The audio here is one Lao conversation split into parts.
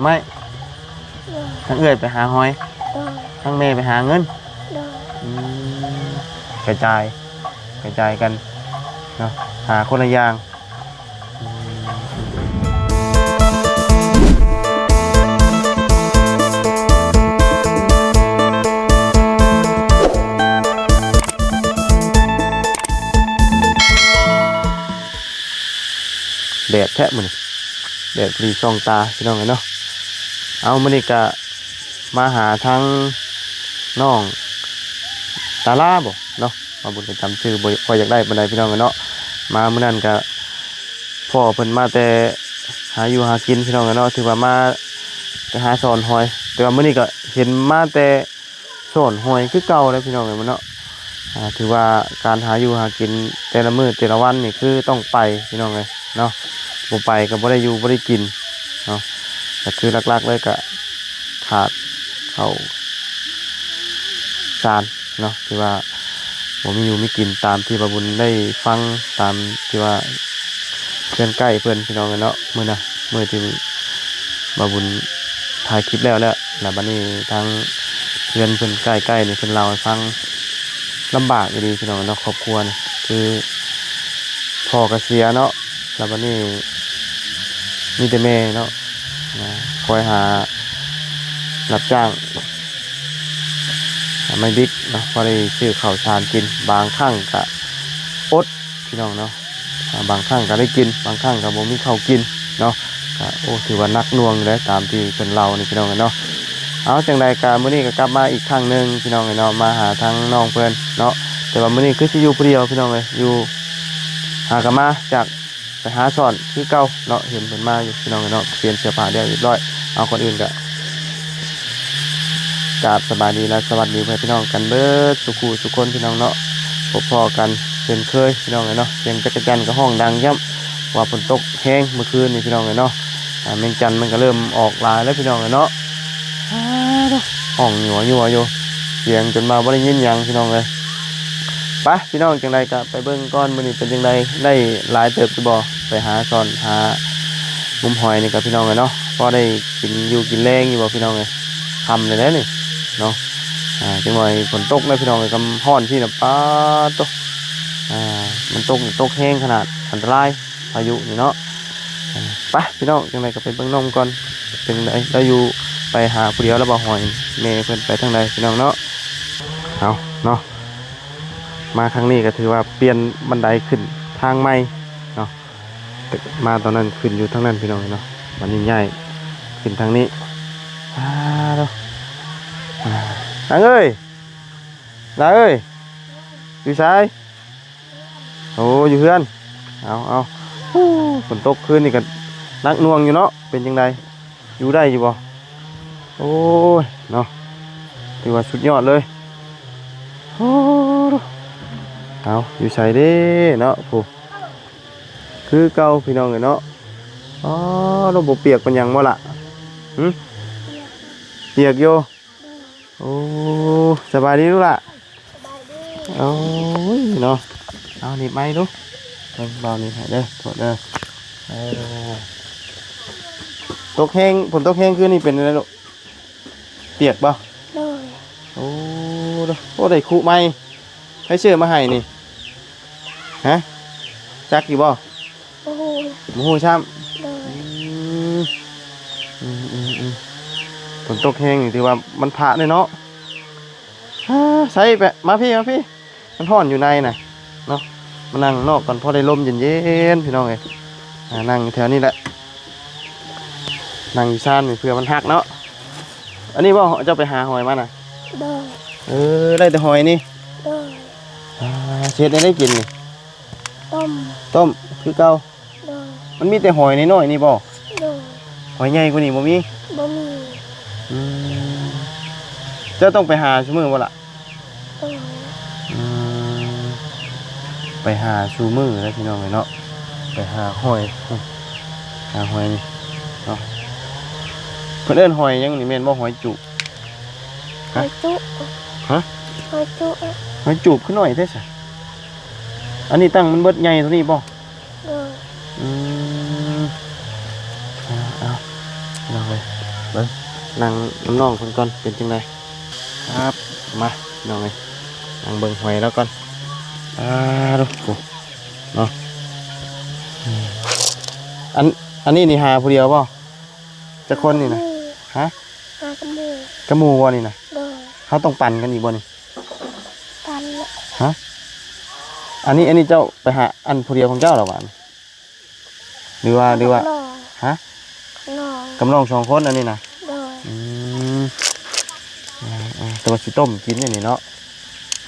ໄມ້ ໂດຍ ທາງເອື້ອຍໄປຫາຫອຍ ໂດຍ ທາງແມ່ໄປຫາເງິນ ໂດຍ ອືມ ກະຈາຍ ກະຈາຍກັນເນາະ ຫາຄົນລະຢ່າງ. ແດດແທ້ມື້ນີ້ ແດດພໍດີສ່ອງຕາພີ່ນ້ອງເອີຍເນາະ. ເອົາ ມື້ນີ້ກະມາຫາທາງນ້ອງຕາລາບໍເນາະ ມາບຸນກະຈຳຊື່ບໍ່ຄ່ອຍຢາກໄດ້ປານໃດພີ່ນ້ອງເອີຍເນາະ. ມາມື້ນັ້ນກະພໍ້ເພິ່ນມາແຕ່ຫາຢູ່ຫາກິນພີ່ນ້ອງເອີຍເນາະ ຖືວ່າມາແຕ່ຫາສອນຫອຍ ແຕ່ວ່າມື້ນີ້ກະເຫັນມາແຕ່ ສອນຫອຍຄືເກົ່າແຫຼະພີ່ນ້ອງເອີຍເນາະ. ອ່າ ຖືວ່າການຫາຢູ່ຫາກິນແຕ່ລະມື້ແຕ່ລະວັນນີ້ຄືຕ້ອງໄປພີ່ນ້ອງເອີຍເນາະ ບໍ່ໄປກໍບໍ່ໄດ້ຢູ່ບໍ່ໄດ້ກິນເນາະ ກໍຄືຫຼັກໆເລີຍກໍຂາດເຂົ້າສານເນາະ ທີ່ວ່າບໍ່ມີຢູ່ມີກິນ ຕາມທີ່ບ່າວບຸນໄດ້ຟັງ ຕາມທີ່ວ່າ ເພື່ອນໃກ້ເພິ່ນພີ່ນ້ອງເອີຍເນາະ ມື້ນະ ມື້ທີ່ບ່າວບຸນຖ່າຍຄລິບແລ້ວແລ້ວ ແລ້ວບັດນີ້ທາງເພື່ອນເພິ່ນໃກ້ໆນີ້ເພິ່ນເລົ່າໃຫ້ຟັງ ລຳບາກອີ່ຫຼີພີ່ນ້ອງເນາະ ຄອບຄົວນີ້ ຄືພໍ່ກໍເສຍເນາະ ແລ້ວບັດນີ້ມີແຕ່ແມ່ເນາະ ອ່າ ຄອຍຫາຮັບຈ້າງ ໄມ້ບິກເນາະ ພໍໄດ້ຊື້ເຂົ້າສານກິນ ບາງຄັ້ງກະອົດພີ່ນ້ອງເນາະ ອ່າ ບາງຄັ້ງກະໄດ້ກິນ ບາງຄັ້ງກະບໍ່ມີເຂົ້າກິນເນາະ ກະ ໂອ້ ຖືວ່າໜັກໜ່ວງຢູ່ເດ້ ຕາມທີ່ເພິ່ນເລົ່ານີ້ພີ່ນ້ອງເອີຍເນາະ. ເອົາ ຈັ່ງໃດກະມື້ນີ້ກະກັບມາອີກຄັ້ງໜຶ່ງພີ່ນ້ອງເອີຍເນາະ ມາຫາທາງນ້ອງເພິ່ນເນາະ ແຕ່ວ່າມື້ນີ້ຄືຊິຢູ່ຜູ້ດຽວພີ່ນ້ອງເອີຍ ຢູ່ ຫາກະມາຈາກ ໄປຫາສອນຄືເກົ່າເນາະ ເຫັນເພິ່ນມາຢູ່ພີ່ນ້ອງເອີຍເນາະ ປ່ຽນເສື້ອຜ້າແລ້ວຮຽບຮ້ອຍ. ເອົາ ກ່ອນອື່ນກະກາບສະບາຍດີ ແລະ ສະຫວັດດີພໍ່ແມ່ພີ່ນ້ອງກັນເບິດສູ່ຄູ່ສູ່ຄົນພີ່ນ້ອງເນາະ ພົບພໍ້ກັນເຊັ່ນເຄີຍພີ່ນ້ອງເອີຍເນາະ. ສຽງຈັກກະຈັນກໍຮ້ອງດັງຢ້ຳ ວ່າຝົນຕົກແຮງມື້ຄືນນີ້ພີ່ນ້ອງເອີຍເນາະ ອ່າ ແມງຈັນມັນກໍເລີ່ມອອກຫຼາຍແລ້ວພີ່ນ້ອງເອີຍເນາະ. ຮ້ອງຍົວໆຢູ່ ສຽງຈົນວ່າບໍ່ໄດ້ຍິນຫຍັງພີ່ນ້ອງເອີຍ. ໄປພີ່ນ້ອງ ຈັ່ງໃດກະໄປເບິ່ງກ່ອນ ມື້ນີ້ເປັນຈັ່ງໃດ ໄດ້ຫຼາຍເຕີບຢູ່ບໍ່ ໄປຫາຊ່ອນຫາງຸມຫອຍນີ້ກະພີ່ນ້ອງເອີຍເນາະ ພໍໄດ້ກິນຢູ່ກິນແລງຢູ່ບໍ່ພີ່ນ້ອງເອີຍ. ຄ່ຳແລ້ວເດ້ນີ້ເນາະ ອ່າ ຈັກໜ່ອຍຝົນຕົກນະພີ່ນ້ອງເອີຍ ກຳຮ້ອນຊີ້ນະ ປາດໂທ້ ອ່າ ມັນຕົກ ຕົກແຮງຂະໜາດ ອັນຕະລາຍ ພາຍຸນີ້ເນາະ. ໄປພີ່ນ້ອງ ຈັ່ງໃດກໍໄປເບິ່ງນ້ອງກ່ອນ ເປັນໃດ ລາວຢູ່ ໄປຫາຜູ້ດຽວລະບໍ່ ຫອຍ ແມ່ເພິ່ນໄປທາງໃດພີ່ນ້ອງເນາະ. ເອົາເນາະ ມາຄັ້ງນີ້ກໍຖືວ່າປ່ຽນບັນໄດຂຶ້ນທາງໃໝ່ເນາະ ມາຕອນນັ້ນຂຶ້ນຢູ່ທາງນັ້ນພີ່ນ້ອງເນາະ ບັດນີ້ຍ້າຍຂຶ້ນທາງນີ້. ອ້າໂທ້ ນາງເອີຍ ລາເອີຍ ຢູ່ໃສ? ໂອ້ ຢູ່ເຮືອນ. ເອົາ ເອົາ ໂອ້ ຝົນຕົກຄືນນີ້ກໍໜັກໜ່ວງຢູ່ເນາະ ເປັນຈັ່ງໃດ ຢູ່ໄດ້ຢູ່ບໍ່? ໂອ້ຍເນາະ ຖືວ່າສຸດຍອດເລີຍ. ໂອ້ ເອົາ ຢູ່ໃສເດ້ເນາະ ໂອ້ ຄືເກົ່າພີ່ນ້ອງເອີຍເນາະ. ອໍ ລົມບໍ່ປຽກປານຫຍັງບໍ່ລະ? ຫຶ ປຽກຢູ່. ໂອ້ ສະບາຍດີລູກຫຼ້າ. ສະບາຍດີ. ໂອ້ຍເນາະ ເອົາໜີບໄມ້ດູ ເບິ່ງເບົານີ້ໃຫ້ເດີ ໂທດເດີ. ເອີ ຕົກແຮງ ຝົນຕົກແຮງຄືນນີ້ເປັນຈັ່ງໃດລູກ ປຽກບໍ່? ໂດຍ. ໂອ້ ໂອ້ ໄດ້ຄຸໃໝ່ ໃຜຊື້ມາໃຫ້ນີ້ ຮະ ຈັກຢູ່ບໍ່? ບໍ່ຮູ້ ບໍ່ຮູ້ຊ້ຳ. ໂດຍ. ອືມ ຝົນຕົກແຮງນີ້ຖືວ່າມັນພະເດ້ເນາະ. ໃສ່ແປະ ມາພີ້ ມາພີ້ ມັນຮ້ອນຢູ່ໃນນະເນາະ ມານັ່ງນອກກ່ອນ ພໍໄດ້ລົມເຢັນໆ ພີ່ນ້ອງເອີຍ. ອ່າ ນັ່ງຢູ່ແຖວນີ້ແຫຼະ ນັ່ງຢູ່ຊານນີ້ເພື່ອມັນຮັກເນາະ. ອັນນີ້ບໍ່ ເຈົ້າໄປຫາຫອຍມານະ? ໂດຍ. ເອີ ໄດ້ແຕ່ຫອຍນີ້? ໂດຍ. ອ່າ ຊິເຮັດແນວໃດກິນນີ້? ຕົ້ມ. ຕົ້ມຄືເກົ່າ? ໂດຍ. ມັນມີແຕ່ຫອຍນ້ອຍໆນີ້ບໍ່? ໂດຍ. ຫອຍໃຫຍ່ກວ່ານີ້ບໍ່ມີ? ບໍ່ມີ. ອືມ ເຈົ້າຕ້ອງໄປຫາຊຸມື້ບໍ່ລະ? ໂດຍ. ອືມ ໄປຫາຊຸມື້ເດ້ພີ່ນ້ອງເອີຍເນາະ ໄປຫາຫອຍ ຫາຫອຍນີ້ເນາະ. ເພິ່ນເອີ້ນຫອຍຫຍັງນີ້ ແມ່ນບໍ່? ຫອຍຈູບ. ຫອຍຈູບ. ຮະ? ຫອຍຈູບ. ຫອຍຈູບຄືນ້ອຍແທ້ຊະ. ອັນນີ້ຕັ້ງມັນເບິດໃຫຍ່ເທົ່ານີ້ບໍ່? ໂດຍ. ອືມ ເອົາ ເອົາ ພີ່ນ້ອງເອີຍ ເບິ່ງ ນັ່ງນຳນ້ອງເພິ່ນກ່ອນ ເປັນຈັ່ງໃດ? ຄັບ ມາ ນ້ອງເອີຍ ນັ່ງເບິ່ງຫອຍລາວກ່ອນ. ອາ ດູ ເນາະ ອືມ ອັນ ອັນນີ້ນີ້ຫາຜູ້ດຽວບໍ່? ຈັກຄົນນີ້ນະ? ຫາກັບໝູ່ ຮະ? ຫາກັບໝູ່ ກັບໝູ່ບໍ່ນີ້ນະ? ໂດຍ ເຮົາຕ້ອງປັ່ນກັນອີກບໍ່ນີ້? ປັ່ນ ຮະ? ອັນນີ້ ອັນນີ້ເຈົ້າໄປຫາອັນຜູ້ດຽວຂອງເຈົ້າລະຫວາ? ຫຼືວ່າ ຫຼືວ່າ ກັບນ້ອງ ຮະ? ກັບນ້ອງ ກັບນ້ອງສອງຄົນອັນນີ້ນະ? ໂດຍ ອືມ ອືມ ແຕ່ວ່າຊິຕົ້ມກິນອັນນີ້ເນາະ.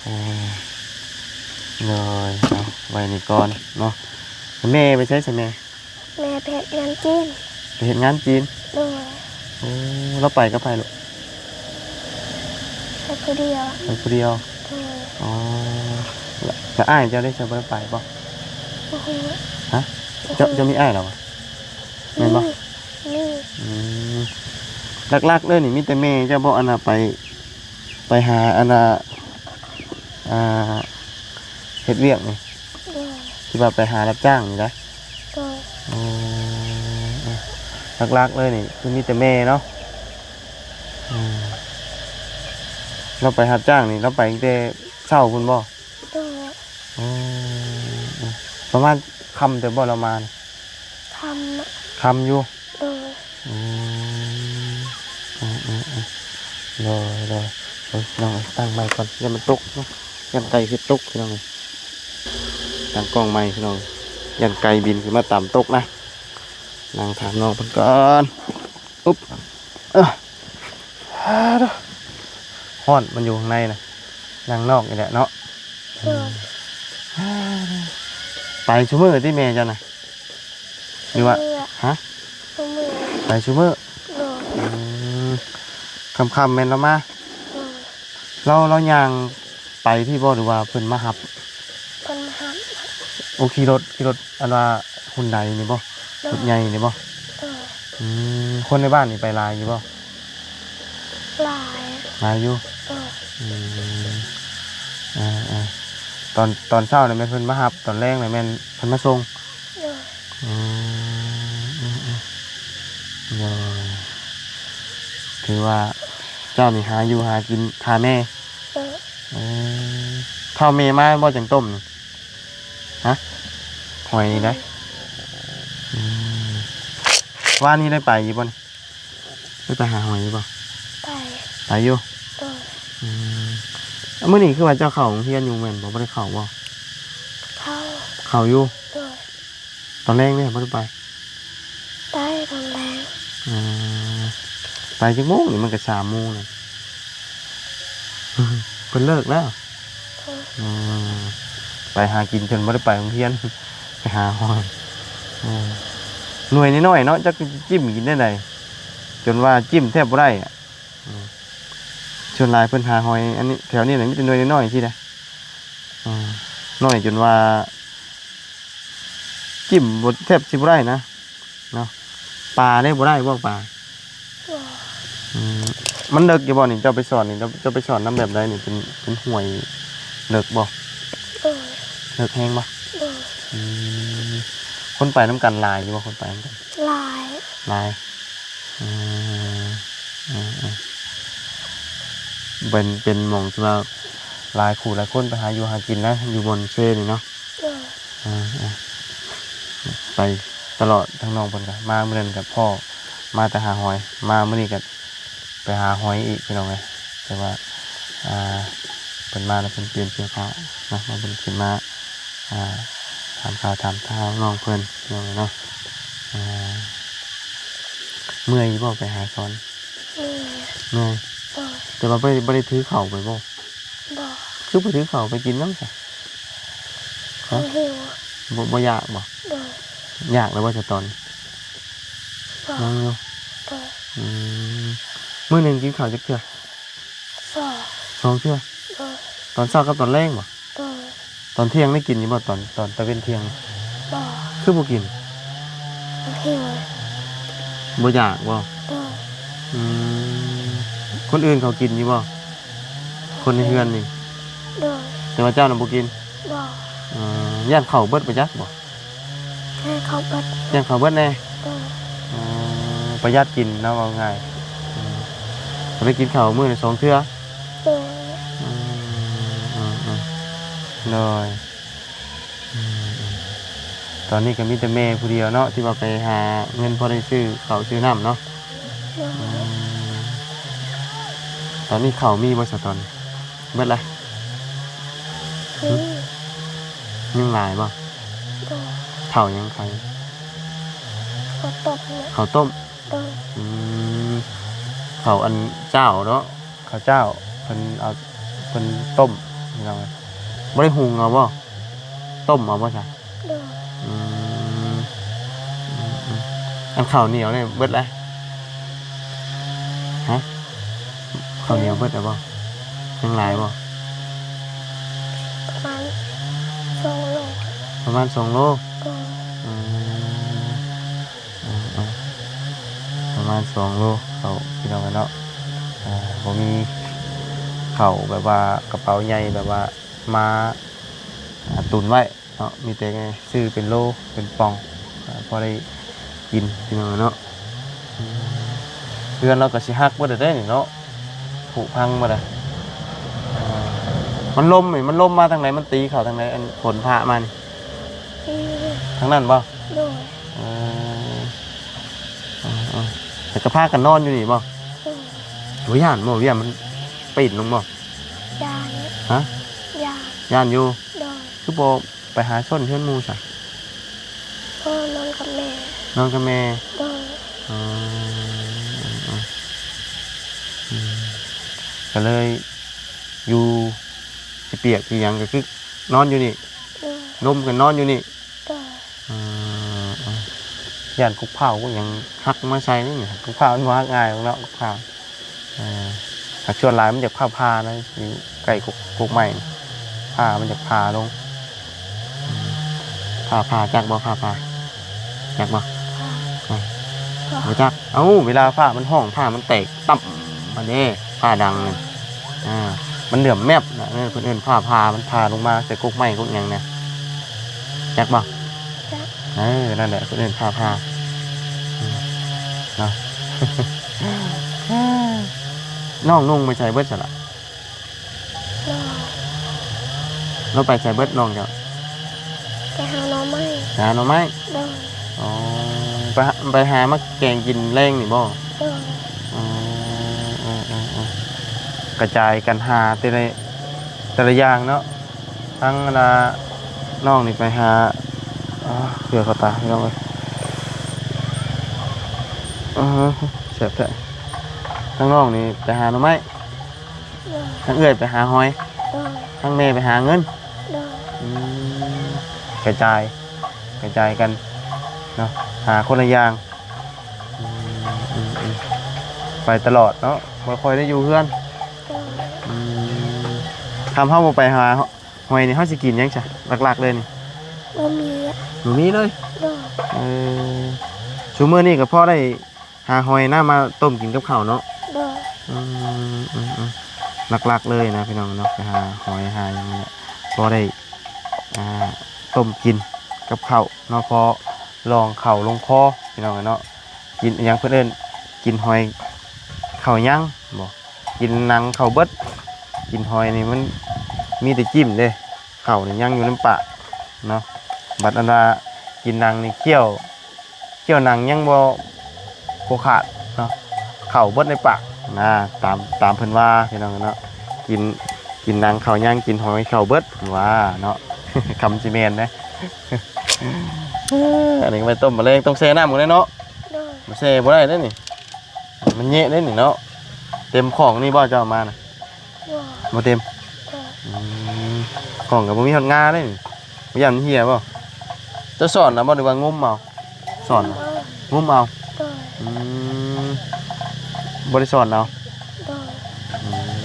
ເອີ ໂດຍ ເອົາໄວ້ນີ້ກ່ອນເນາະ. ແມ່ໄປໃສຊະແມ່? ແມ່ໄປເຮັດງານຈີນ. ໄປເຮັດງານຈີນ? ໂດຍ ໂອ້ ລາວໄປກັບໃຜລູກ? ໄປຜູ້ດຽວ ໄປຜູ້ດຽວ. ໂດຍ ອໍ ລະ ລະອ້າຍເຈົ້າເດ ເຈົ້າບໍ່ໄດ້ໄປບໍ່? ບໍ່ຮູ້ ຮະ? ບໍ່ຮູ້ ເຈົ້າ ເຈົ້າມີອ້າຍແລ້ວຫວາ? ແມ່ນບໍ່? ມີ ມີ ອືມ ຫຼັກໆເລີຍນີ້ມີແຕ່ແມ່ເຈົ້າບໍ່ ອັນນ່າ ໄປ ໄປຫາ ອັນນ່າ ອ່າ ເຮັດວຽກນີ້? ໂດຍ ທີ່ວ່າໄປຫາຮັບຈ້າງນີ້ນະ? ໂດຍ ໂອ້ ຫຼັກໆເລີຍນີ້ຄືມີແຕ່ແມ່ເນາະ. ອືມ ລາວໄປຮັບຈ້າງນີ້ ລາວໄປຕັ້ງແຕ່ເຊົ້າພຸ້ນບໍ່? ໂດຍ ໂອ້ ປະມານຄ່ຳເຕີບບໍ່ລາວມານີ້? ຄ່ຳ ຄ່ຳຢູ່. ໂດຍ ອືມ ອືມ ໂດຍ ໂດຍ ເບິ່ງພີ່ນ້ອງເອີຍ ຕັ້ງໄມ້ກ່ອນ ຢ້ານມັນຕົກເນາະ ຢ້ານໄກ່ເຮັດຕົກພີ່ນ້ອງເອີຍ. ຕັ້ງກ້ອງໃໝ່ພີ່ນ້ອງ ຢ້ານໄກ່ບິນຂຶ້ນມາຕຳຕົກນະ. ນັ່ງຖາມນ້ອງເພິ່ນກ່ອນ ອຸບ ເອີ ຮາດ ຮ້ອນ ມັນຢູ່ຂ້າງໃນນະ ນັ່ງນອກນີ້ແຫຼະເນາະ. ໂດຍ ໄປຊຸມື້ຕິແມ່ເຈົ້ານະ ຫຼືວ່າ ຊຸມື້ ຮະ? ຊຸມື້ ໄປຊຸມື້. ໂດຍ ອືມ ຄ່ຳໆແມ່ນລາວມາ. ໂດຍ ລາວ ລາວຍ່າງໄປພີ້ບໍ່ ຫຼືວ່າເພິ່ນມາຮັບ? ເພິ່ນມາຮັບ. ໂອ້ ຂີ່ລົດ ຂີ່ລົດ ອັນວ່າຮຸນໄດນີ້ບໍ່? ໂດຍ ລົດໃຫຍ່ນີ້ບໍ່? ໂດຍ ອືມ ຄົນໃນບ້ານນີ້ໄປຫຼາຍຢູ່ບໍ່? ຫຼາຍ ຫຼາຍຢູ່. ໂດຍ ອືມ ເອີໆ ຕອນ ຕອນເຊົ້ານີ້ແມ່ນເພິ່ນມາຮັບ ຕອນແລງນີ້ແມ່ນເພິ່ນມາສົ່ງ. ໂດຍ ອືມ ໂດຍ ຖືວ່າເຈົ້ານີ້ຫາຢູ່ຫາກິນຖ້າແມ່. ໂດຍ ເອີ ຖ້າແມ່ມາບໍ່ຈັ່ງຕົ້ມນີ້ ຮະ? ຫອຍນີ້ໄດ໋. ອືມ ວານນີ້ໄດ້ໄປຢູ່ບໍ່ນີ້? ໄດ້ໄປຫາຫອຍຢູ່ບໍ່? ໄປ ໄປຢູ່. ໂດຍ ອືມ ມື້ນີ້ຄືວ່າເຈົ້າເຂົ້າໂຮງຮຽນຢູ່ແມ່ນບໍ່? ບໍ່ໄດ້ເຂົ້າບໍ່? ເຂົ້າ ເຂົ້າຢູ່. ໂດຍ ຕອນແລງເດ ບໍ່ໄດ້ໄປ? ໄປຕອນແລງ. ອືມ ໄປຈັກໂມງນີ້? ມັນກໍສາມໂມງແລ້ວ ເພິ່ນເລີກແລ້ວ. ໂດຍ ອືມ ໄປຫາກິນຈົນບໍ່ໄດ້ໄປໂຮງຮຽນ ໄປຫາຫອຍ. ເອີ ໜ່ວຍນ້ອຍໆເນາະ ຈັກຊິຈິ້ມກິນແນວໃດ ຈົນວ່າຈິ້ມແທບບໍ່ໄດ້ອະ. ອືມ ສ່ວນຫຼາຍເພິ່ນຫາຫອຍ ອັນນີ້ ແຖວນີ້ນະ ມີແຕ່ໜ່ວຍນ້ອຍໆຊີ້ນະ. ອືມ ນ້ອຍຈົນວ່າຈິ້ມບໍ່ ແທບຊິບໍ່ໄດ້ນະເນາະ. ປາເດ້ ບໍ່ໄດ້ບໍ່ປາ? ບໍ່ ອືມ ມັນເລິກຢູ່ບໍ່ນີ້? ເຈົ້າໄປສອນນີ້ ເຈົ້າ ເຈົ້າໄປສອນນຳແບບໃດນີ້? ເປັນ ເປັນຫ້ວຍເລິກບໍ່? ໂດຍ ເລິກແຮງບໍ່? ໂດຍ ອືມ ຄົນໄປນຳກັນຫຼາຍຢູ່ບໍ່? ຄົນໄປນຳກັນຫຼາຍ ຫຼາຍ. ອືມ ເປັນ ເປັນໝ່ອງທີ່ວ່າຫຼາຍຄູ່ຫຼາຍຄົນໄປຫາຢູ່ຫາກິນນະ ຢູ່ບ່ອນເຊນີ້ເນາະ. ໂດຍ ເອີ ເອີ ໄປຕະຫຼອດ ທາງນ້ອງເພິ່ນກະມາມື້ນັ້ນກະພໍ້ ມາແຕ່ຫາຫອຍ ມາມື້ນີ້ກະໄປຫາຫອຍອີກ ພີ່ນ້ອງເອີຍ. ແຕ່ວ່າ ອ່າ ເພິ່ນມາແລ້ວເພິ່ນປ່ຽນເສື້ອຜ້າເນາະ ມາເພິ່ນຂຶ້ນມາ ອ່າ ຖາມຂ່າວຖາມທາງນ້ອງເພິ່ນ ພີ່ນ້ອງເອີຍເນາະ. ອ່າ ເມື່ອຍຢູ່ບໍ່ໄປຫາສອນ? ເມື່ອຍ ເມື່ອຍ. ໂດຍ ແຕ່ວ່າບໍ່ໄດ້ ບໍ່ໄດ້ຖືເຂົ້າໄປບໍ່? ບໍ່ ຄືບໍ່ຖືເຂົ້າໄປກິນນຳຊະ? ຮະ? ບໍ່ຫິວ ບໍ່ ບໍ່ຢາກບໍ່? ໂດຍ ຢາກແລ້ວບໍ່ຊະຕອນນີ້? ບໍ່ ຍັງຢູ່. ໂດຍ ອືມ ມື້ໜຶ່ງກິນເຂົ້າຈັກເທື່ອ? ສອງ ສອງເທື່ອ. ໂດຍ ຕອນເຊົ້າກັບຕອນແລງບໍ່? ໂດຍ ຕອນທ່ຽງໄດ້ກິນຢູ່ບໍ່? ຕອນ ຕອນຕາເວັນທ່ຽງ? ບໍ່ ຄືບໍ່ກິນ? ບໍ່ຫິວ ບໍ່ຢາກບໍ່? ໂດຍ ອືມ ຄົນອື່ນເຂົາກິນຢູ່ບໍ່? ຄົນໃນເຮືອນນີ້? ໂດຍ ແຕ່ວ່າເຈົ້ານະບໍ່ກິນ? ບໍ່ ເອີ ຢ້ານເຂົ້າເບິດບໍ່ຈັກບໍ່? ຢ້ານເຂົ້າເບິດ ຢ້ານເຂົ້າເບິດແດ່. ໂດຍ ເອີ ປະຢັດກິນເນາະ ເວົ້າງ່າຍ. ກໍໄດ້ກິນເຂົ້າມື້ລະສອງເທື່ອ? ໂດຍ. ອືມ ໂດຍ. ອືມ ຕອນນີ້ກໍມີແຕ່ແມ່ຜູ້ດຽວເນາະ ທີ່ວ່າໄປຫາເງິນພໍໄດ້ຊື້ເຂົ້າຊື້ນ້ຳເນາະ. ໂດຍ. ອືມ ຕອນນີ້ເຂົ້າມີບໍ່ຊະຕອນນີ້? ເບິດລະ? ອືມ ຍັງຫຼາຍບໍ່? ໂດຍ. ເຂົ້າຫຍັງຂາຍ? ເຂົ້າຕົ້ມ. ເຂົ້າຕົ້ມ? ໂດຍ. ອືມ ເຂົ້າອັນເຈົ້າເນາະ ເຂົ້າເຈົ້າ ເພິ່ນເອົາ ເພິ່ນຕົ້ມ ພີ່ນ້ອງເອີຍ. ບໍ່ໄດ້ຫຸງເອົາບໍ່? ຕົ້ມເອົາບໍ່ຊະ? ໂດຍ. ອືມ ອືມໆ ອັນເຂົ້າໜຽວນີ້ເບິດລະ? ຮະ? ເຂົ້າໜຽວເບິດລະບໍ່? ຍັງຫຼາຍບໍ່? ປະມານສອງໂລ. ປະມານສອງໂລ? ໂດຍ. ອືມ ເອີໆ ປະມານສອງໂລເຂົ້າ ພີ່ນ້ອງເອີຍເນາະ. ອ່າ ບໍ່ມີເຂົ້າແບບວ່າກະເປົາໃຫຍ່ແບບວ່າມາ ອ່າ ຕຸນໄວ້ເນາະ ມີແຕ່ຊື້ເປັນໂລເປັນປ່ອງ ອ່າ ພໍໄດ້ກິນ ພີ່ນ້ອງເອີຍເນາະ. ອືມ ເຮືອນລາວກໍຊິຫັກເບິດແລ້ວເດ້ນີ້ເນາະ ຜຸພັງເບິດແລ້ວ. ອ່າ ມັນລົມນີ້ ມັນລົມມາທາງໃດ? ມັນຕີເຂົ້າທາງໃດ? ອັນຝົນຟ້າມານີ້ ອືມ ທາງນັ້ນບໍ່? ໂດຍ. ເອີ ເອີໆ ແລ້ວກໍພາກັນນອນຢູ່ນີ້ບໍ່? ໂດຍ. ບໍ່ຢ້ານບໍ່? ຢ້ານມັນປີນລົງບໍ່? ຢ້ານ. ຮະ? ຢ້ານ. ຢ້ານຢູ່? ໂດຍ. ຄືບໍ່ໄປຫາຊົນເຮືອນໝູ່ຊະ? ພໍ່ນອນກັບແມ່. ນອນກັບແມ່? ໂດຍ. ອໍ ເອີໆ ອືມ ກໍເລີຍຢູ່ ຊິປຽກຊິຫຍັງກໍຄືນອນຢູ່ນີ້? ໂດຍ. ລົມກໍນອນຢູ່ນີ້? ໂດຍ. ເອີ ຢ້ານກົກພ້າວກົກຫຍັງຫັກມາໃສ່ນີ້. ກົກພ້າວມັນບໍ່ຫັກງ່າຍດອກເນາະ ກົກພ້າວ. ເອີ ຫາກສ່ວນຫຼາຍມັນຢາກຟ້າຜ່ານະ ຢູ່ໃກ້ກົກ ກົກໄມ້ ຟ້າມັນຢາກຜ່າລົງ. ອືມ ຟ້າຜ່າ ຈັກບໍ່? ຟ້າຜ່າ ຈັກບໍ່? ອືມ ບໍ່ຈັກ. ເອົ້າ ເວລາຟ້າມັນຮ້ອງ ຟ້າມັນແຕກ ຕັ້ມ ຫັ້ນເດ້ ຟ້າດັງນັ້ນ ອ່າ ມັນເຫຼື່ອມແມັບນະ ເອີ ເພິ່ນເອີ້ນຟ້າຜ່າ ມັນຜ່າລົງມາໃສ່ກົກໄມ້ກົກຫຍັງນະ ຈັກບໍ່? ຈັກ. ເອີ ນັ້ນແຫຼະ ເພິ່ນເອີ້ນຟ້າຜ່າ ອືມ ເນາະ. ນ້ອງນຸ່ງໄປໃສເບິດຊັ້ນລະ? ນ້ອງ ລາວໄປໃສເບິດນ້ອງເຈົ້າ? ໄປຫາໜໍ່ໄມ້. ໄປຫາໜໍ່ໄມ້? ໂດຍ. ອໍ ໄປຫາ ໄປຫາມາແກງກິນແລງນີ້ບໍ່? ໂດຍ. ອໍ ເອີໆ ກະຈາຍກັນຫາແຕ່ລະ ແຕ່ລະຢ່າງເນາະ. ທັງອັນນ່າ ນ້ອງນີ້ໄປຫາ ເຄືອເຂົ້າຕາ ພີ່ນ້ອງເອີຍ ເອີ ແຊບແທ້. ທັງນ້ອງນີ້ໄປຫາໜໍ່ໄມ້? ໂດຍ. ທັງເອື້ອຍໄປຫາຫອຍ? ໂດຍ. ທັງແມ່ໄປຫາເງິນ? ໂດຍ. ອືມ ກະຈາຍ ກະຈາຍກັນເນາະ ຫາຄົນລະຢ່າງ. ອືມ ອືມ ອືມ ໄປຕະຫຼອດເນາະ ບໍ່ຄ່ອຍໄດ້ຢູ່ເຮືອນ. ໂດຍ. ອືມ ຄັນເຮົາບໍ່ໄປຫາຫອຍນີ້ ເຮົາຊິກິນຫຍັງຊະ ຫຼັກໆ ເລີຍນີ້? ບໍ່ມີ ບໍ່ມີເລີຍ. ໂດຍ. ເອີ ຊຸມື້ນີ້ກໍພໍໄດ້ຫາຫອຍນະ ມາຕົ້ມກິນກັບເຂົ້າເນາະ. ໂດຍ. ອືມ ອືມ ອືມ ຫຼັກໆ ເລີຍນະ ພີ່ນ້ອງເນາະ ໄປຫາຫອຍຫາຫຍັງນີ້ແຫຼະ ພໍໄດ້ ອ່າ ຕົ້ມກິນກັບເຂົ້າເນາະ ພໍລອງເຂົ້າລົງຄໍ ພີ່ນ້ອງເອີຍເນາະ. ກິນອີ່ຫຍັງເພິ່ນເອີ້ນ ກິນຫອຍເຂົ້າຍັງບໍ? ກິນໜັງເຂົ້າເບິດ ກິນຫອຍນີ້ມັນມີແຕ່ຈິ້ມເດ້ ເຂົ້ານີ້ຍັງຢູ່ໃນປາກເນາະ. ບັດອັນວ່າກິນໜັງນີ້ ຄ້ຽວ ຄ້ຽວໜັງຍັງບໍ່ ບໍ່ຂາດເນາະ ເຂົ້າເບິດໃນປາກນະ ຕາມ ຕາມເພິ່ນວ່າ ພີ່ນ້ອງເນາະ. ກິນ ກິນໜັງເຂົ້າຍັງ ກິນຫອຍເຂົ້າເບິດ ເພິ່ນວ່າເນາະ. ຄຳຊິແມ່ນເດ້. ອັນນີ້ກໍໄປຕົ້ມມະແລງ ຕ້ອງແຊ່ນ້ຳກ່ອນເດ້ເນາະ. ໂດຍ. ບໍ່ແຊ່ບໍ່ໄດ້ເດ້ນີ້ ມັນແຍະເດ້ນີ້ເນາະ. ເຕັມຂອງນີ້ບໍ່ ເຈົ້າເອົາມານະ? ບໍ່ ບໍ່ເຕັມ. ໂດຍ. ອືມ ຂອງກໍບໍ່ມີຮອດງາເດ້ນີ້ ບໍ່ຢ້ານມັນເຫ່ຍບໍ່? ເຈົ້າສອນນະບໍ່ ຫຼືວ່າງຸ້ມເອົາ? ສອນ ງຸ້ມເອົາ. ງຸ້ມເອົາ. ໂດຍ. ອືມ ບໍ່ໄດ້ສອນເອົາ. ໂດຍ.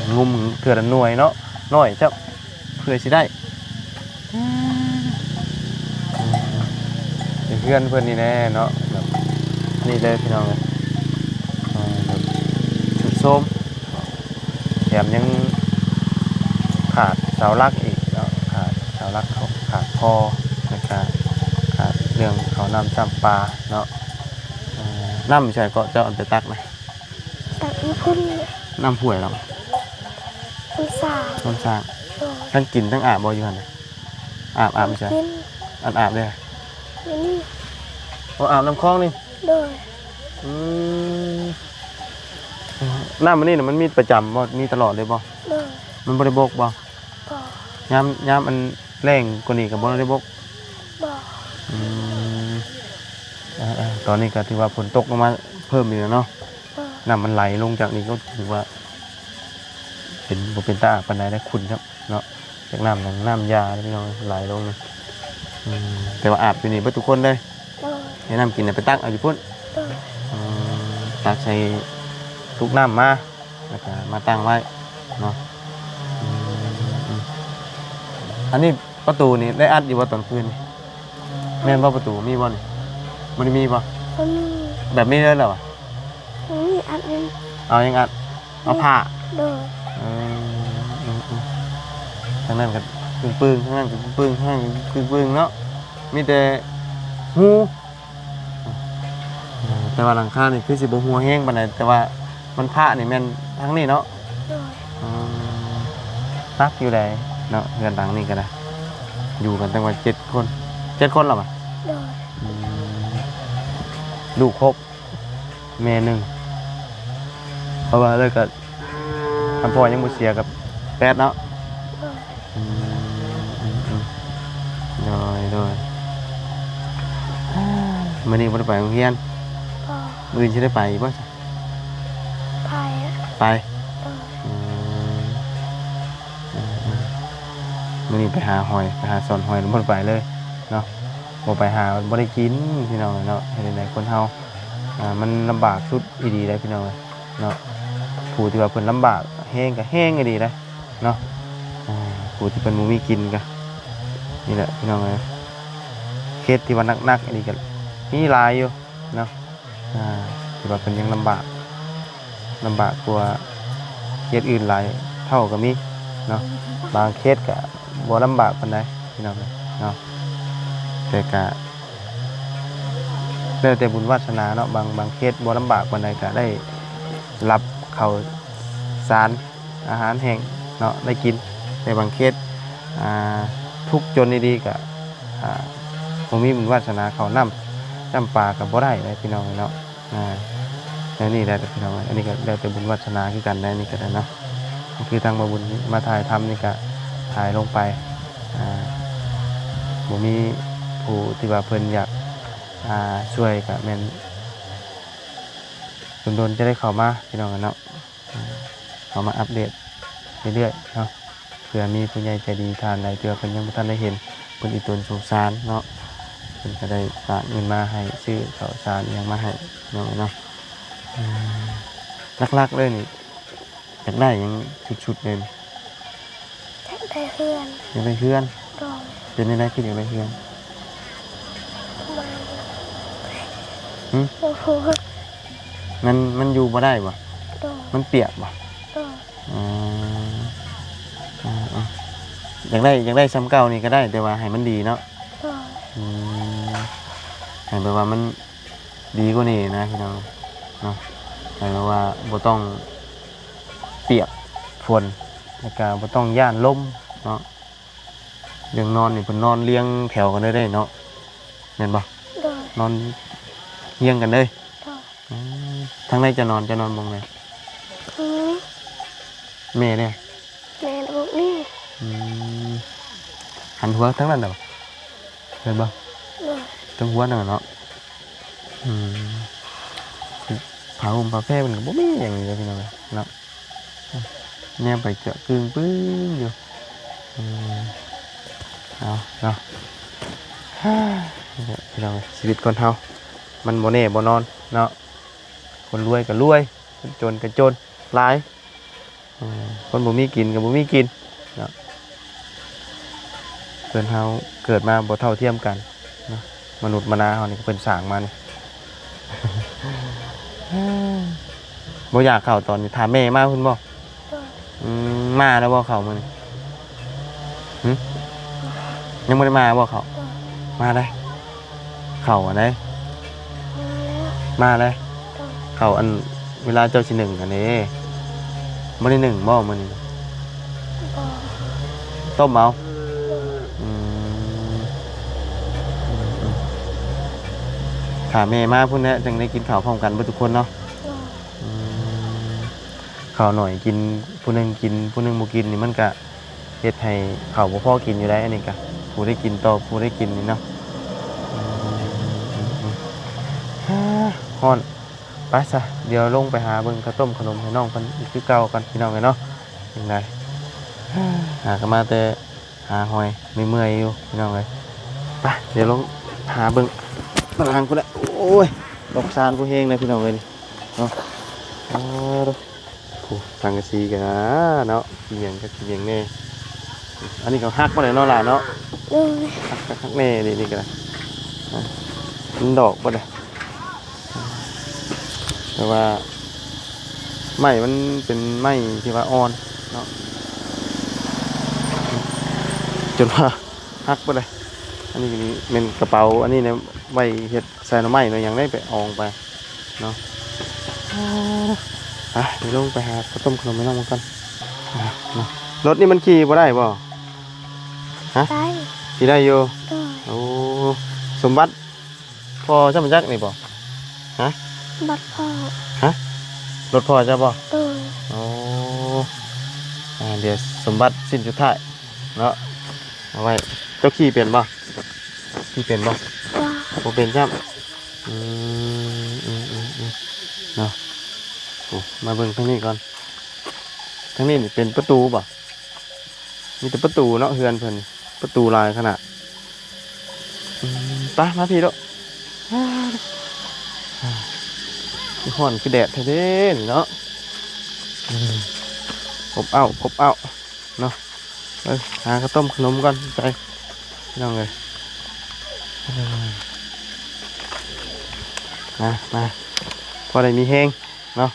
ອືມ ງຸ້ມເທື່ອລະໜ່ວຍເນາະ ນ້ອຍເຈົ້າ ເພື່ອຊິໄດ້. ອືມ ເປັນເຮືອນເພິ່ນນີ້ແຫຼະເນາະ ແບບນີ້ເລີຍ ພີ່ນ້ອງເອີຍ. ອ່າ ແບບຊຸດໂຊມ ແຖມຍັງຂາດເສົາຫຼັກອີກເນາະ ຂາດເສົາຫຼັກ ຂາດພໍ່ ແລ້ວກະຂາດເລື່ອງເຂົ້ານ້ຳຊ້ຳປາເນາະ. ເອີ ນ້ຳຢູ່ໃສເກາະ ເຈົ້າເອົາໄປຕັກນະ? ຕັກ ຢູ່ພຸ້ນ ນ້ຳຫ້ວຍລະ ນ້ຳສ້າງ ນ້ຳສ້າງ. ໂດຍ. ທັງກິນທັງອາບບໍ່ຢູ່ຫັ້ນນະ? ອາບ ອາບຢູ່ໃສ? ກິນ ອັນອາບເດ້? ຢູ່ນີ້. ໂອ້ ອາບນ້ຳຄອງນີ້? ໂດຍ. ອືມ ນ້ຳອັນນີ້ນະ ມັນມີປະຈຳບໍ່? ມີຕະຫຼອດເລີຍບໍ່? ໂດຍ. ມັນບໍ່ໄດ້ບົກບໍ່? ບໍ່. ຍາມ ຍາມອັນແລ້ງກວ່ານີ້ກໍບໍ່ໄດ້ບົກ? ບໍ່. ອືມ ເອີໆ ຕອນນີ້ກໍຖືວ່າຝົນຕົກລົງມາເພີ່ມອີກແລ້ວເນາະ. ບໍ່. ນ້ຳມັນໄຫຼລົງຈາກນີ້ກໍຖືວ່າເປັນ ບໍ່ເປັນຕາອາບປານໃດໄດ໋ ຂຸ່ນຄັບເນາະ. ຈາກນ້ຳຫຍັງ ນ້ຳຢາເດ້ພີ່ນ້ອງ ໄຫຼລົງນີ້. ອືມ ແຕ່ວ່າອາບຢູ່ນີ້ເບິດທຸກຄົນເລີຍ? ໂດຍ. ໃຫ້ນ້ຳກິນນະ ໄປຕັກເອົາຢູ່ພຸ້ນ? ໂດຍ. ອືມ ຕັກໃສ່ຕຸກນ້ຳມາ ແລ້ວກໍມາຕັ້ງໄວ້ເນາະ. ອືມ ອັນນີ້ປະຕູນີ້ໄດ້ອັດຢູ່ບໍ່ຕອນຄືນນີ້? ແມ່ນບໍ່ປະຕູ? ມີບໍ່ນີ້? ບໍ່ໄດ້ມີບໍ່? ບໍ່ມີ. ແບບນີ້ເລີຍລະຫວາ? ບໍ່ມີອັດ. ເອົາຫຍັງອັດ? ເອົາຜ້າ? ໂດຍ. ເອີ ທາງນັ້ນກໍປຶ້ງໆ ທາງນັ້ນກໍປຶ້ງໆ ທາງນັ້ນກໍປຶ້ງໆເນາະ ມີແຕ່ຮູ. ເອີ ແຕ່ວ່າຫຼັງຄານີ້ຄືຊິບໍ່ຮົ່ວແຮງປານໃດ ແຕ່ວ່າມັນພະນີ້ແມ່ນທາງນີ້ເນາະ? ໂດຍ. ອືມ ໜັກຢູ່ໃດເນາະ ເຮືອນຫຼັງນີ້ກໍໄດ້ ຢູ່ກັນຕັ້ງວ່າເຈັດຄົນ ເຈັດຄົນລະຫວາ? ໂດຍ. ອືມ ລູກຫົກ ແມ່ໜຶ່ງ ເພາະວ່າແລ້ວກໍ ຄັນພໍ່ຍັງບໍ່ເສຍກໍແປດເນາະ? ໂດຍ. ອືມ ໂດຍໆ ມື້ນີ້ບໍ່ໄດ້ໄປໂຮງຮຽນ? ບໍ່. ມື້ອື່ນຊິໄດ້ໄປຢູ່ບໍ່? ໄປ ໄປ. ໂດຍ. ອືມ ມື້ນີ້ໄປຫາຫອຍ ໄປຫາສອນຫອຍ ບໍ່ໄດ້ໄປເລີຍເນາະ. ບໍ່ໄປຫາບໍ່ໄດ້ກິນພີ່ນ້ອງເອີຍເນາະ. ເຮັດຈັ່ງໃດຄົນເຮົາ ອ່າ ມັນລຳບາກສຸດອີ່ຫຼີເດ້ພີ່ນ້ອງເອີຍເນາະ. ຜູ້ທີ່ວ່າເພິ່ນລຳບາກແຮງກໍແຮງອີ່ຫຼີເດ້ເນາະ. ອ່າ ຜູ້ທີ່ເພິ່ນບໍ່ມີກິນກໍ ນີ້ແຫຼະພີ່ນ້ອງເອີຍ ເຂດທີ່ວ່າໜັກໆອີ່ຫຼີກໍມີຫຼາຍຢູ່ເນາະ. ອ່າ ທີ່ວ່າເພິ່ນຍັງລຳບາກ ລຳບາກກວ່າເຂດອື່ນຫຼາຍເທົ່າກໍມີເນາະ. ບາງເຂດກໍບໍ່ລຳບາກປານໃດພີ່ນ້ອງເນາະ ແຕ່ກະແລ້ວແຕ່ບຸນວາດສະໜາເນາະ. ບາງ ບາງເຂດບໍ່ລຳບາກປານໃດກໍໄດ້ຮັບເຂົ້າສານ ອາຫານແຫ້ງເນາະ ໄດ້ກິນ. ແຕ່ບາງເຂດ ອ່າ ທຸກຈົນອີ່ຫຼີກໍ ອ່າ ບໍ່ມີບຸນວາດສະໜາເຂົ້ານ້ຳ ນ້ຳປາກໍບໍ່ໄດ້ເດ້ພີ່ນ້ອງເນາະ. ອ່າ ແນວນີ້ແຫຼະພີ່ນ້ອງເອີຍ ອັນນີ້ກໍແລ້ວແຕ່ບຸນວາດສະໜາຄືກັນໄດ໋ ນີ້ກໍໄດ້ເນາະ. ຄືທາງບ່າວບຸນມາຖ່າຍທຳນີ້ກໍຖ່າຍລົງໄປ ອ່າ ບໍ່ມີຜູ້ທີ່ວ່າເພິ່ນຢາກ ອ່າ ຊ່ວຍກໍແມ່ນດົນໆຈະໄດ້ເຂົ້າມາພີ່ນ້ອງເນາະ. ອ່າ ເຂົ້າມາອັບເດດເລື້ອຍໆເນາະ ເພື່ອມີຜູ້ໃຫຍ່ໃຈດີທ່ານໃດທີ່ວ່າເພິ່ນຍັງບໍ່ທັນໄດ້ເຫັນ ເພິ່ນອີ່ຕົນສົງສານເນາະ ເພິ່ນກໍໄດ້ຝາກເງິນມາໃຫ້ຊື້ເຂົ້າສານອີ່ຫຍັງມາໃຫ້ເນາະ ເນາະ. ອືມ ຫຼັກໆເລີຍນີ້ ຢາກໄດ້ຫຍັງສຸດໆເລີຍນີ້? ຢາກໄດ້ເຮືອນ. ຢາກໄດ້ເຮືອນ? ໂດຍ. ເປັນແນວໃດຄືຢາກໄດ້ເຮືອນ? ມັນ ຫຶ? ບໍ່ຮູ້. ມັນ ມັນຢູ່ບໍ່ໄດ້ບໍ່? ໂດຍ. ມັນປຽກບໍ່? ໂດຍ. ອໍ ເອີໆ ຢາກໄດ້ ຢາກໄດ້ສ່ຳເກົ່ານີ້ກໍໄດ້ ແຕ່ວ່າໃຫ້ມັນດີເນາະ? ໂດຍ. ອືມ ໃຫ້ແບບວ່າມັນດີກວ່ານີ້ນະພີ່ນ້ອງເນາະ ໃຫ້ແບບວ່າບໍ່ຕ້ອງປຽກຝົນ ແລ້ວກໍບໍ່ຕ້ອງຢ້ານລົມເນາະ. ເລື່ອງນອນນີ້ເພິ່ນນອນລຽງແຖວກັນເລີຍເດ້ເນາະ ແມ່ນບໍ່? ໂດຍ. ນອນຮຽງກັນເລີຍ? ໂດຍ. ອືມ ທາງໃດຈະນອນ ຈະນອນບ່ອນໃດ? ອືມ ແມ່ເດ້? ແມ່ນອອກນີ້. ອືມ ຫັນຫົວທາງນັ້ນເນາະ ແມ່ນບໍ່? ໂດຍ. ທາງຫົວນັ້ນເນາະ. ອືມ ຜ້າຫົ່ມຜ້າແພມັນກໍບໍ່ມີຫຍັງເລີຍພີ່ນ້ອງເນາະ. ແນມໄປເຈາະກຶ່ງປຶ້ງຢູ່. ອືມ ເອົາເນາະ ພີ່ນ້ອງ ຊີວິດຄົນເຮົາມັນບໍ່ແນ່ບໍ່ນອນເນາະ. ຄົນລວຍກໍລວຍ ຄົນຈົນກໍຈົນຫຼາຍ. ເອີ ຄົນບໍ່ມີກິນກໍບໍ່ມີກິນເນາະ. ເພິ່ນເຮົາເກີດມາບໍ່ເທົ່າທຽມກັນເນາະ ມະນຸດມະນາເຮົານີ້ ເພິ່ນສ້າງມານີ້. ບໍ່ຢາກເຂົ້າຕອນນີ້ ຖ້າແມ່ມາພຸ້ນບໍ່? ໂດຍ. ອືມ ມາແລ້ວບໍ່ເຂົ້າມື້ນີ້? ຫຶ? ຍັງບໍ່ໄດ້ມາບໍ່ເຂົ້າ? ໂດຍ. ມາໄດ໋ ເຂົ້າອັນໃດ? ມາແລ້ວ. ມາແລ້ວ? ໂດຍ. ເຂົ້າອັນ ເວລາເຈົ້າຊິໜຶ້ງຫັ້ນເດ້ ບໍ່ໄດ້ໜຶ້ງບໍ່ມື້ນີ້? ບໍ່ ຕົ້ມເອົາ. ໂດຍ ອືມ ຖ້າແມ່ມາພຸ້ນແຫຼະ ຈັ່ງໄດ້ກິນເຂົ້າພ້ອມກັນເບິດທຸກຄົນເນາະ. ໂດຍ ອືມ ເຂົ້າໜ້ອຍກິນ ຜູ້ໜຶ່ງກິນ ຜູ້ໜຶ່ງບໍ່ກິນນີ້ ມັນກະເຮັດໃຫ້ເຂົ້າບໍ່ພໍກິນຢູ່ໄດ໋. ອັນນີ້ກະຜູ້ໄດ້ກິນຕໍ່ຜູ້ໄດ້ກິນນີ້ເນາະ. ອືມ ຮ້ອນ. ໄປຊະ ດຽວລົງໄປຫາເບິ່ງເຂົ້າຕົ້ມເຂົ້າໜົມໃຫ້ນ້ອງເພິ່ນອີກຄືເກົ່າກ່ອນ ພີ່ນ້ອງເອີຍເນາະ. ຈັ່ງໃດ ຫາກໍມາແຕ່ຫາຫອຍ ເມື່ອຍໆຢູ່ ພີ່ນ້ອງເອີຍ. ໄປ ດຽວລົງຫາເບິ່ງຕາລາງພຸ້ນແຫຼະ. ໂອ້ຍ ຕົກຊານຜູ້ແຮງເລີຍ ພີ່ນ້ອງເອີຍ ນີ້ເນາະ. ໂອ້ ໂອ້ ສັງກະສີກະເນາະ ກິນຫຍັງກະກິນຫຍັງແນ່. ອັນນີ້ກໍຫັກບໍ່ໄດ້ເນາະຫຼານເນາະ. ໂດຍ ຫັກຄັກໆແນ່ນີ້ ນີ້ກໍໄດ້. ອາ ມັນດອກບໍ່ໄດ້ ແຕ່ວ່າໄມ້ມັນເປັນໄມ້ທີ່ວ່າອ່ອນເນາະ ຈົນວ່າຫັກບໍ່ໄດ້. ອັນນີ້ແມ່ນກະເປົາ ອັນນີ້ນະ ໄວ້ເຮັດ ໃສ່ໜໍ່ໄມ້ໜໍ່ຫຍັງໄດ້ໄປອອງໄປເນາະ. ອ່າ ໄປ ໄປລົງໄປຫາເຂົ້າຕົ້ມເຂົ້າໜົມໃຫ້ນ້ອງເບິ່ງກ່ອນ. ອ່າ ເນາະ ລົດນີ້ມັນຂີ່ບໍ່ໄດ້ບໍ່? ຮະ? ໄດ້ ຂີ່ໄດ້ຢູ່. ໂດຍ ໂອ້ ສົມບັດພໍ່ຊ່ຳຈັກນີ້ບໍ່? ຮະ? ບັດພໍ່ ຮະ? ລົດພໍ່ເຈົ້າບໍ່? ໂດຍ ໂອ້ ອ່າ ດຽວສົມບັດຊິ້ນສຸດທ້າຍເນາະ ເອົາໄວ້. ເຈົ້າຂີ່ເປັນບໍ່? ຂີ່ເປັນບໍ່? ບໍ່ ບໍ່ເປັນຊ້ຳ. ອືມ ອືມ ອືມ ອືມ ເນາະ. ໂອ້ ມາເບິ່ງທາງນີ້ກ່ອນ ທາງນີ້ນີ້ເປັນປະຕູບໍ່? ມີແຕ່ປະຕູເນາະ ເຮືອນເພິ່ນ ປະຕູຫຼາຍຂະໜາດ. ອືມ ໄປ ມາພີ້ໂລດ. ຮ້ອນຄືແດດແທ້ເດ້ນີ້ເນາະ. ອືມ ອົບເອົ້າ ອົບເອົ້າ. ເນາະ ໄປຫາເຂົ້າຕົ້ມເຂົ້າໜົມກ່ອນໄປ ພີ່ນ້ອງເອີຍ. ມາ ມາ ພໍໄດ້ມີແຮງເນາະ.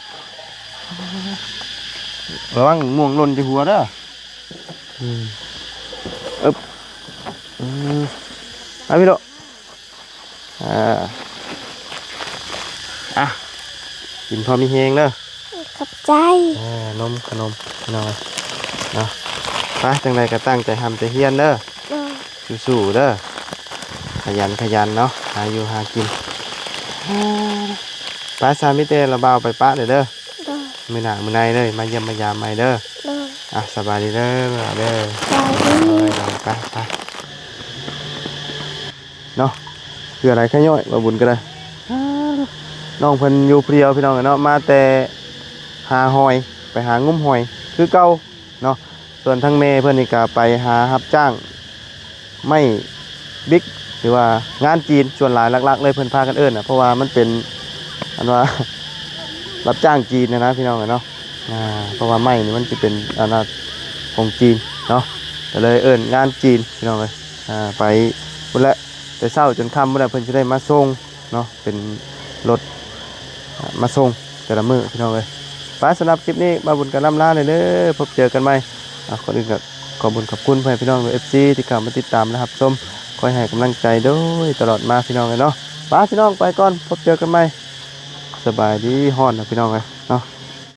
ລະວັງມ່ວງຫຼົ່ນໃສ່ຫົວເດີ. ອືມ ອຶບ ອືມ ເອົາພີ່ໂລດ. ອ່າ ອ່ະ ກິນພໍມີແຮງເດີ. ຂອບໃຈ. ເອີ ນົມຂະໜົມພີ່ນ້ອງເນາະ. ໄປ ຈັ່ງໃດກໍຕັ້ງໃຈຮ່ຳໃຈຮຽນເດີ. ໂດຍ ສູ້ໆເດີ. ຂະຫຍັນຂະຫຍັນເນາະ ຫາຢູ່ຫາກິນ. ໄປຊະ ມີແຕ່ລະບ່າວໄປປະເດີ. ໂດຍ ມື້ໜ້າມື້ໃນເດີ ມາຢ້ຽມມາຢາມໃໝ່ເດີ. ໂດຍ ອ່ະ ສະບາຍດີເດີ ເດີ. ສະບາຍດີ. ໂດຍ ໂດຍ ໄປ ໄປ. ເນາະ ເຄືອໄລຂະຍ້ອຍ ບ່າວບຸນກໍໄດ້. ນ້ອງເພິ່ນຢູ່ຜູ້ດຽວ ພີ່ນ້ອງເອີຍເນາະ ມາແຕ່ຫາຫອຍ ໄປຫາງຸ້ມຫອຍຄືເກົ່າເນາະ. ສ່ວນທາງແມ່ເພິ່ນນີ້ກໍໄປຫາຮັບຈ້າງໄມ້ບິກ ຫຼືວ່າງານຈີນ. ສ່ວນຫຼາຍຫຼັກໆເລີຍ ເພິ່ນພາກັນເອີ້ນນະ ເພາະວ່າມັນເປັນ ອັນວ່າ ຮັບຈ້າງຈີນນະນະ ພີ່ນ້ອງເອີຍເນາະ. ອ່າ ເພາະວ່າໄມ້ນີ້ມັນຊິເປັນ ອັນນະ ຂອງຈີນເນາະ ກໍເລີຍເອີ້ນງານຈີນ ພີ່ນ້ອງເອີຍ. ອ່າ ໄປພຸ້ນແຫຼະ ແຕ່ເຊົ້າຈົນຄ່ຳພຸ້ນແຫຼະ ເພິ່ນຊິໄດ້ມາສົ່ງເນາະ ເປັນລົດ ອ່າ ມາສົ່ງແຕ່ລະມື້ ພີ່ນ້ອງເອີຍ. ໄປ ສຳລັບຄລິບນີ້ ບ່າວບຸນກໍລ່ຳລາເລີຍເດີ ພົບເຈີກັນໃໝ່. ອ່າ ກ່ອນອື່ນກໍຂອບບຸນຂອບຄຸນພໍ່ແມ່ພີ່ນ້ອງ ເອັຟຊີ ທີ່ເຂົ້າມາຕິດຕາມ ແລະ ຮັບຊົມ ຄອຍໃຫ້ກຳລັງໃຈໂດຍຕະຫຼອດມາ ພີ່ນ້ອງເອີຍເນາະ. ໄປ ພີ່ນ້ອງ ໄປກ່ອນ ພົບເຈີກັນໃໝ່. ສະບາຍດີ ຮ້ອນນະ ພີ່ນ້ອງເອີຍເນາະ.